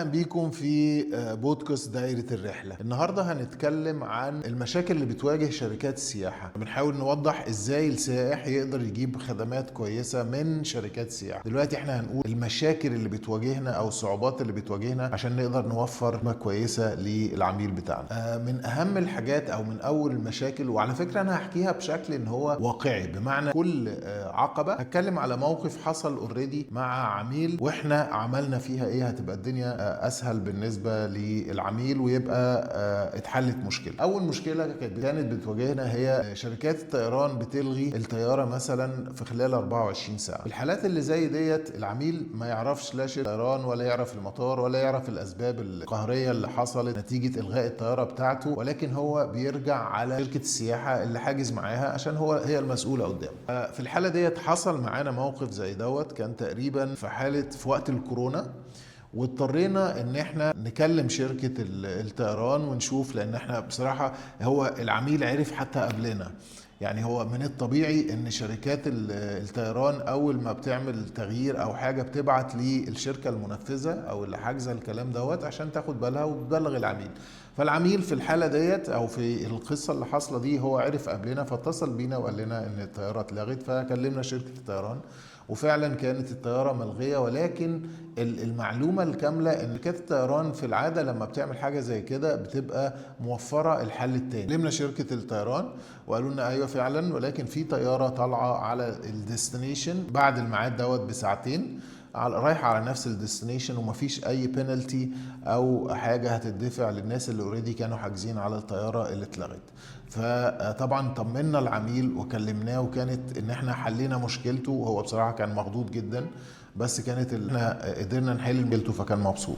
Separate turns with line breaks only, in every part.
اهلا بيكم في بودكاست دايرة الرحلة. النهاردة هنتكلم عن المشاكل اللي بتواجه شركات السياحة. بنحاول نوضح ازاي السائح يقدر يجيب خدمات كويسة من شركات السياحة. دلوقتي احنا هنقول المشاكل اللي بتواجهنا او الصعوبات اللي بتواجهنا عشان نقدر نوفر خدمة كويسة للعميل بتاعنا. من اهم الحاجات او من اول المشاكل، وعلى فكرة انا هحكيها بشكل ان هو واقعي، بمعنى كل عقبة هتكلم على موقف حصل already مع عميل واحنا عملنا فيها ايه، هتبقى الدنيا اسهل بالنسبة للعميل ويبقى اتحلت مشكلة. اول مشكلة كانت بتواجهنا هي شركات الطيران بتلغي الطيارة مثلا في خلال 24 ساعة. في الحالات اللي زي ديت العميل ما يعرفش لا شركة طيران ولا يعرف المطار ولا يعرف الاسباب القهريه اللي حصلت نتيجة الغاء الطيارة بتاعته، ولكن هو بيرجع على شركة السياحة اللي حاجز معاها عشان هي المسؤولة قدامه. في الحالة ديت حصل معانا موقف زي دوت، كان تقريبا في حاله في وقت الكورونا، واضطرينا ان احنا نكلم شركة الطيران ونشوف، لان احنا بصراحة هو العميل عرف حتى قبلنا. يعني هو من الطبيعي ان شركات الطيران اول ما بتعمل تغيير او حاجة بتبعت للشركة المنفذة او اللي حاجزة الكلام دوت عشان تاخد بالها وتبلغ العميل. فالعميل في الحالة ديت او في القصة اللي حاصلة دي هو عرف قبلنا، فاتصل بينا وقال لنا ان الطيارة اتلغت، فكلمنا شركة الطيران وفعلا كانت الطيارة ملغية. ولكن المعلومة الكاملة ان شركات الطيران في العادة لما بتعمل حاجة زي كده بتبقى موفرة الحل التاني. كلمنا شركة الطيران وقالوا لنا ايوه فعلا، ولكن في طيارة طالعة على ال destination بعد الميعاد دوت بساعتين، رايحة على نفس ال destination، ومفيش اي بينالتي او حاجة هتدفع للناس اللي already كانوا حاجزين على الطيارة اللي اتلغت. فطبعا طمنا العميل وكلمناه، وكانت ان احنا حلينا مشكلته، وهو بصراحة كان مخضوض جدا، بس كانت احنا قدرنا نحل مشكلته فكان مبسوط.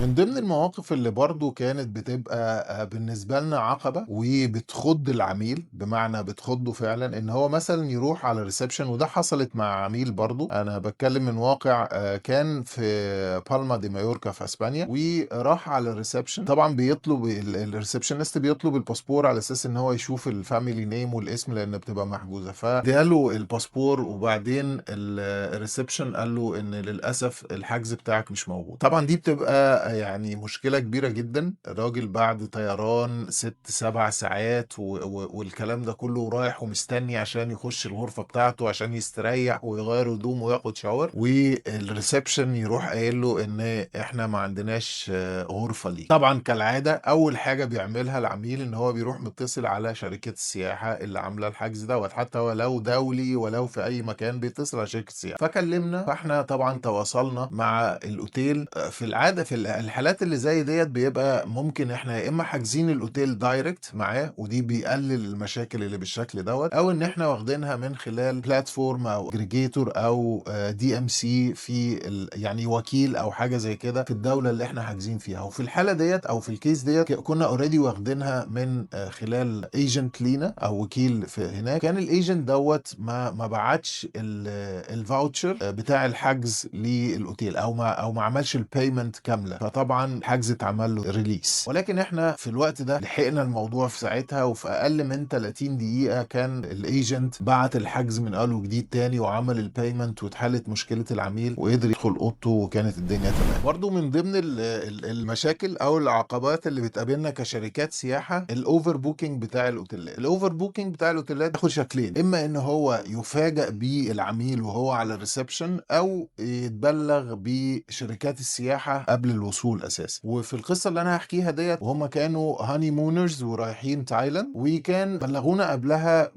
من ضمن المواقف اللي برضو كانت بتبقى بالنسبة لنا عقبة وبتخض العميل، بمعنى بتخضه فعلا، ان هو مثلا يروح على reception، وده حصلت مع عميل برضو انا بتكلم من واقع، كان في بالما دي مايوركا في اسبانيا، وراح على ال reception. طبعا بيطلب ال receptionist بيطلب الباسبور على اساس ان هو يشوف ال family name والاسم لان بتبقى محجوزة، فاداله الباسبور، وبعدين ال reception قال له ان للاسف الحجز بتاعك مش موجود. طبعا دي بتبقى يعني مشكلة كبيرة جدا. الراجل بعد طيران 6-7 ساعات والكلام ده كله رايح ومستني عشان يخش الغرفة بتاعته عشان يستريح ويغير هدومه وياخد shower، وال reception يروح قايل له ان احنا ما عندناش غرفة ليك. طبعا كالعادة اول حاجة بيعملها العميل ان هو بيروح متصل على شركة السياحة اللي عامله الحجز دوت، حتى ولو دولي ولو في اي مكان بيتصل على شركة السياحة. فكلمنا، فاحنا طبعا تواصلنا مع الاوتيل. في العادة في الحالات اللي زي ديت بيبقى ممكن احنا يا اما حاجزين الاوتيل direct معاه، ودي بيقلل المشاكل اللي بالشكل دوت، او ان احنا واخدينها من خلال platform او aggregator او DMC في يعني وكيل او حاجة زي كده في الدولة اللي احنا حاجزين فيها. وفي الحالة ديت او في ال case ديت كنا already واخدينها من خلال agent لينا او وكيل في هناك. كان ال agent دوت ما بعتش ال voucher بتاع الحجز للاوتيل، او ما عملش ال payment كاملة، فطبعا الحجز اتعمل له release. ولكن احنا في الوقت ده لحقنا الموضوع في ساعتها، وفي اقل من 30 دقيقة كان ال agent بعت الحجز من اول وجديد تاني وعمل ال payment، واتحلت مشكلة العميل وقدر يدخل اوضته وكانت الدنيا تمام. برضو من ضمن المشاكل او العقبات اللي بتقابلنا كشركات سياحة ال overbooking بتاع الاوتيلات. ال overbooking بتاع الاوتيلات بياخد شكلين، اما ان هو يفاجئ بالعميل وهو على ال reception، او يتبلغ بشركات السياحة قبل الوصول اساسا. وفي القصة اللي انا هحكيها ديت، وهم كانوا honeymooners ورايحين تايلاند، وكان بلغونا قبلها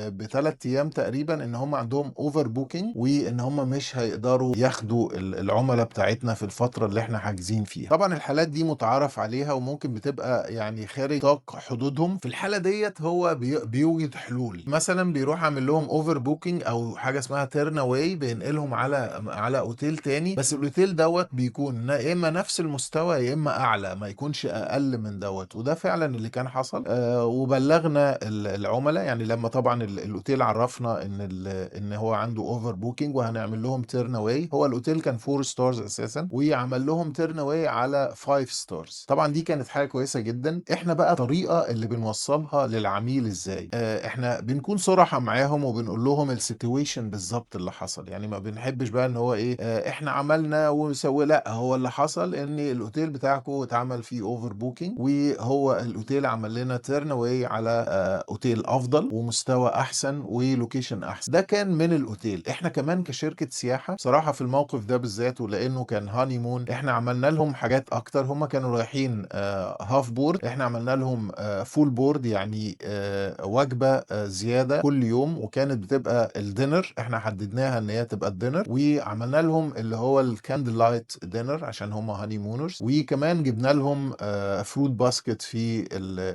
ب3 ايام تقريبا ان هم عندهم overbooking، وان هم مش هيقدروا ياخدوا العملاء بتاعتنا في الفترة اللي احنا حاجزين فيها. طبعا الحالات دي متعارف عليها وممكن بتبقى يعني خارج نطاق حدودهم. في الحالة ديت هو بيوجد حلول، مثلا بيروح عامل لهم overbooking او حاجة اسمها turn away، بينقلهم على اوتيل تاني، بس الاوتيل دوت بيكون يا اما نفس المستوى يا اما اعلى، ما يكونش اقل من دوت. وده فعلا اللي كان حصل. وبلغنا العملاء، يعني لما طبعا الاوتيل عرفنا ان هو عنده overbooking وهنعمل لهم turn away. هو الاوتيل كان 4 stars اساسا، وعمل لهم turn away على 5 stars. طبعا دي كانت حاجة كويسة جدا. احنا بقى الطريقة اللي بنوصلها للعميل ازاي؟ احنا بنكون صراحة معاهم وبنقول لهم ال situation بالظبط اللي حصل، يعني ما بنحبش بقى ان هو ايه، احنا عملنا وسوي. لا، هو اللي حصل ان الاوتيل بتاعكم اتعمل فيه overbooking، وهو الاوتيل عمل لنا turn away على اوتيل افضل ومستوى احسن و location احسن. ده كان من الاوتيل. احنا كمان كشركة سياحة بصراحة في الموقف ده بالذات، ولانه كان honeymoon، احنا عملنا لهم حاجات اكتر. هم كانوا رايحين half board، احنا عملنا لهم full board، يعني وجبة زيادة كل يوم، وكانت بتبقى ال dinner، احنا حددناها ان هي تبقى ال dinner، وعملنا لهم اللي هو ال candle light dinner عشان هم honeymooners، وكمان جبنا لهم fruit basket في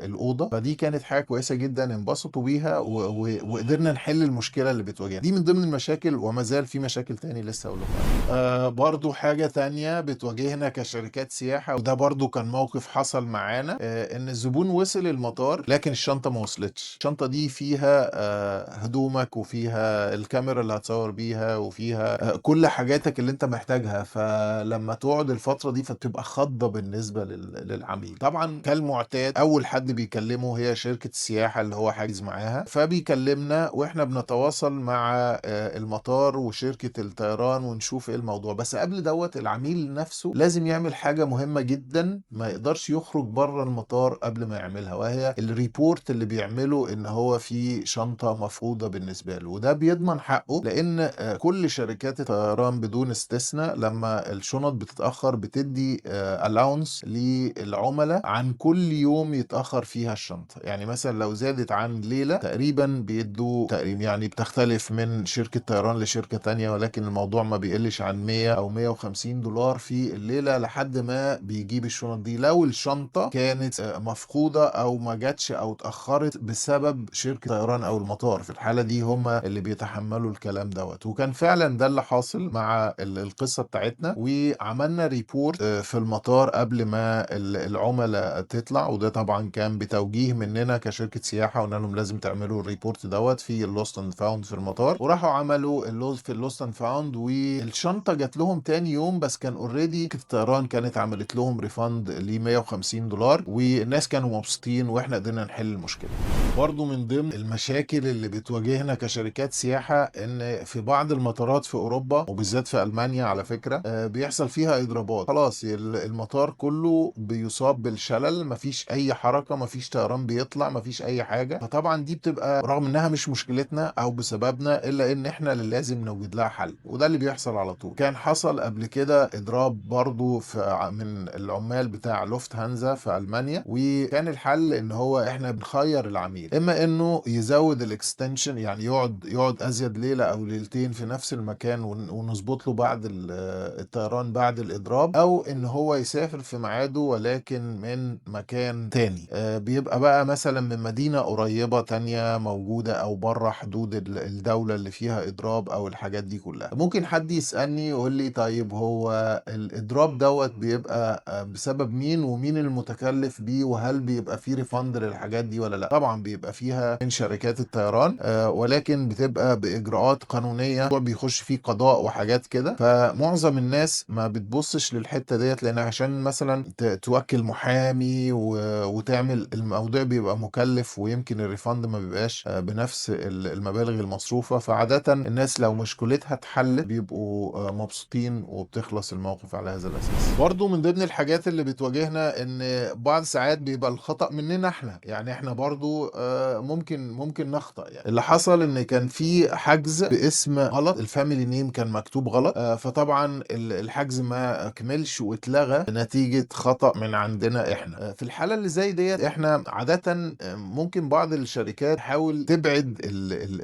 الاوضة. فدي كانت حاجة كويسة جدا انبسطوا بيها، وقدرنا نحل المشكلة اللي بتواجهنا دي. من ضمن المشاكل، وما زال في مشاكل تاني لسه هقول لكم عليها. برضو حاجة تانية بتواجهنا كشركات سياحة، وده برضو كان موقف حصل معانا، ان الزبون وصل المطار لكن الشنطة ما وصلتش. الشنطة دي فيها هدومك، وفيها الكاميرا اللي هتصور بيها، وفيها كل حاجاتك اللي انت محتاجها. فلما تقعد الفترة دي فبتبقى خضه بالنسبة للعميل. طبعا كالمعتاد اول حد بيكلمه هي شركة السياحة اللي هو حاجز معاها، فبيكلمنا واحنا بنتواصل مع المطار وشركه الطيران ونشوف ايه الموضوع. بس قبل دوت العميل نفسه لازم يعمل حاجة مهمة جدا، ما يقدرش يخرج بره المطار قبل ما يعملها، وهي ال report اللي بيعمله ان هو في شنطه مفقودة بالنسبة له، وده بيضمن حقه، لان كل شركات الطيران بدون استثناء لما الشنط بتتاخر بتدي allowance للعملاء عن كل يوم يتاخر فيها الشنطة. يعني مثلا لو زادت عن ليلة تقريبا بيدوا تقريبا، يعني بتختلف من شركة طيران لشركة تانية، ولكن الموضوع ما بيقلش عن 100 او 150 دولار في الليلة لحد ما بيجيب الشنط دي، لو الشنطة كانت مفقودة او ما جاتش او اتاخرت بسبب شركة طيران او المطار. في الحالة دي هم اللي بيتحملوا الكلام دوت. وكان فعلا ده اللي حاصل مع القصة بتاعتنا، وعملنا report في المطار قبل ما العملاء تطلع، وده طبعا كان بتوجيه مننا كشركة سياحة، قلنا لهم لازم تعملوا ال report دوت في ال lost and found في المطار، وراحوا عملوا في ال lost and found، والشنطه جات لهم تاني يوم، بس كان already الطيران كانت عملت لهم refund ل 150 دولار، والناس كانوا مبسوطين واحنا قدرنا نحل المشكلة. برضو من ضمن المشاكل اللي بتواجهنا كشركات سياحة ان في بعض المطارات في اوروبا وبالذات في المانيا على فكرة بيحصل فيها اضرابات. خلاص المطار كله بيصاب بالشلل، مفيش اي حركة، مفيش طيران بيطلع، مفيش اي حاجة. فطبعا دي بتبقى رغم انها مش مشكلتنا او بسببنا، الا ان احنا اللي لازم نوجد لها حل، وده اللي بيحصل على طول. كان حصل قبل كده اضراب برضو من العمال بتاع لوفت هانزا في المانيا، وكان الحل ان هو احنا بنخير العميل، اما انه يزود ال extension، يعني يقعد ازيد ليلة او ليلتين في نفس المكان ونظبط له بعد الطيران بعد الاضراب، او ان هو يسافر في ميعاده ولكن من مكان تاني، بيبقى بقى مثلا من مدينة قريبه تانية موجودة او بره حدود الدولة اللي فيها اضراب او الحاجات دي كلها. ممكن حد يسالني يقول لي طيب هو الاضراب دوت بيبقى بسبب مين ومين المتكلف بيه، وهل بيبقى فيه refund للحاجات دي ولا لا؟ طبعا بيبقى فيها من شركات الطيران، ولكن بتبقى باجراءات قانونية بيخش فيه قضاء وحاجات كده. فمعظم الناس ما بتبصش للحتة ديت، لان عشان مثلا توكل محامي وتعمل الموضوع بيبقى مكلف، ويمكن ال refund ما بيبقاش بنفس المبالغ المصروفه. فعاده الناس لو مشكلتها اتحلت بيبقوا مبسوطين وبتخلص الموقف على هذا الاساس. برضو من ضمن الحاجات اللي بتواجهنا ان بعض ساعات بيبقى الخطأ مننا احنا، يعني احنا برضو ممكن نخطأ. يعني اللي حصل ان كان في حجز باسم غلط، ال family name كان مكتوب غلط، فطبعا الحجز ما كملش واتلغى نتيجة خطأ من عندنا احنا. في الحالة اللي زي ديت احنا عادة ممكن بعض الشركات تحاول تبعد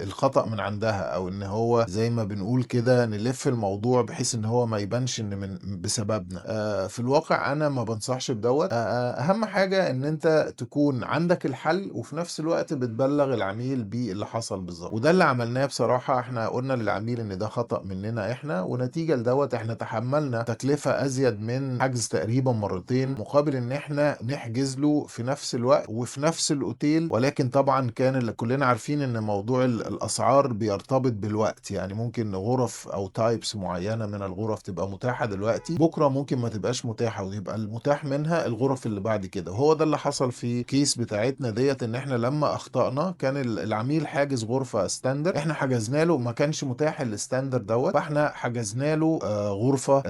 الخطأ من عندها، او ان هو زي ما بنقول كده نلف الموضوع بحيث ان هو ما يبانش ان من بسببنا. في الواقع انا ما بنصحش بدوت. اهم حاجة ان انت تكون عندك الحل وفي نفس الوقت بتبلغ العميل باللي حصل بالظبط، وده اللي عملناه بصراحة. احنا قلنا للعميل ان ده خطأ مننا احنا، ونتيجة لدوت احنا تحملنا تكلفة ازيد من حجز تقريبا مرتين، مقابل ان احنا نحجز له في نفس الوقت وفي نفس الاوتيل. ولكن طبعا كان اللي كلنا عارفين ان موضوع الاسعار بيرتبط بالوقت، يعني ممكن غرف او types معينة من الغرف تبقى متاحة دلوقتي، بكرة ممكن ما تبقاش متاحة، ويبقى المتاح منها الغرف اللي بعد كده. وهو ده اللي حصل في case بتاعتنا ديت، ان احنا لما اخطأنا كان العميل حاجز غرفة standard، احنا حجزنا له ما كانش متاح ال standard دوت. فاحنا حجزنا له غرفة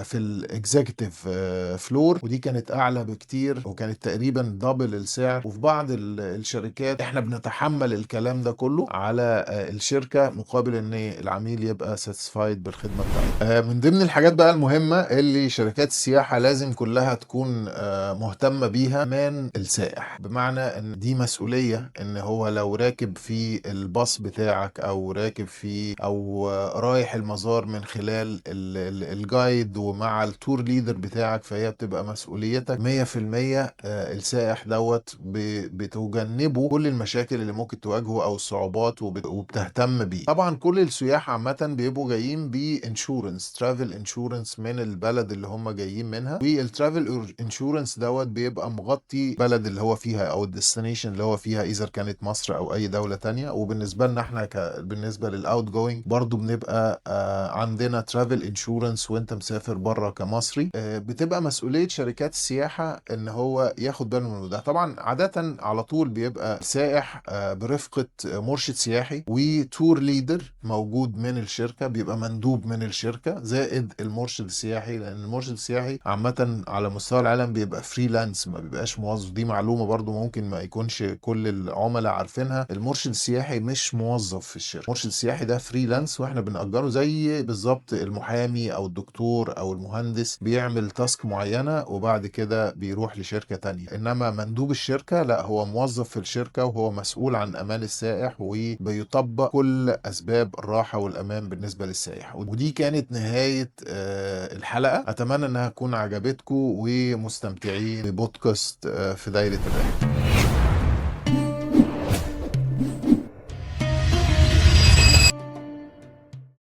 في ال executive floor، ودي كانت اعلى بكتير وكانت تقريبا double السعر. وفي بعض الشركات احنا بنتحمل الكلام ده كله على الشركة مقابل ان العميل يبقى satisfied بالخدمة بتاعته. من ضمن الحاجات بقى المهمة اللي شركات السياحة لازم كلها تكون مهتمة بيها، امان السائح. بمعنى ان دي مسؤولية، ان هو لو راكب في الباص بتاعك او راكب في او رايح المزار من خلال ال guide ومع ال tour leader بتاعك، فهي بتبقى مسؤوليتك 100%. السائح دوت بتجنبه كل المشاكل اللي ممكن تواجهه او الصعوبات وبتهتم بيه. طبعا كل السياح عامة بيبقوا جايين ب insurance، travel insurance من البلد اللي هم جايين منها، وال travel insurance دوت بيبقى مغطي البلد اللي هو فيها او ال destination اللي هو فيها، اذا كانت مصر او اي دولة تانية. وبالنسبة لنا احنا بالنسبة لل outgoing برضو بنبقى عندنا travel insurance وانت مسافر بره كمصري. بتبقى مسؤولية شركات السياحة ان هو ياخد باله من ده. طبعا عادة على طول بيبقى سائح برفقة مرشد سياحي و tour leader موجود من الشركة، بيبقى مندوب من الشركة زائد المرشد السياحي، لان المرشد السياحي عامة على مستوى العالم بيبقى freelance، ما بيبقاش موظف. دي معلومة برضو ممكن ما يكونش كل العملاء عارفينها، المرشد السياحي مش موظف في الشركة، المرشد السياحي ده freelance واحنا بنأجره زي بالظبط المحامي او الدكتور او المهندس، بيعمل task معينة وبعد كده بيروح لشركة تانية. انما مندوب الشركة لا، هو موظف في الشركة وهو مسؤول عن امان السائح وبيطبق كل اسباب الراحة والامان بالنسبة للسائح. ودي كانت نهاية الحلقة، اتمنى انها تكون عجبتكم ومستمتعين ببودكاست في دايرة الرحلة.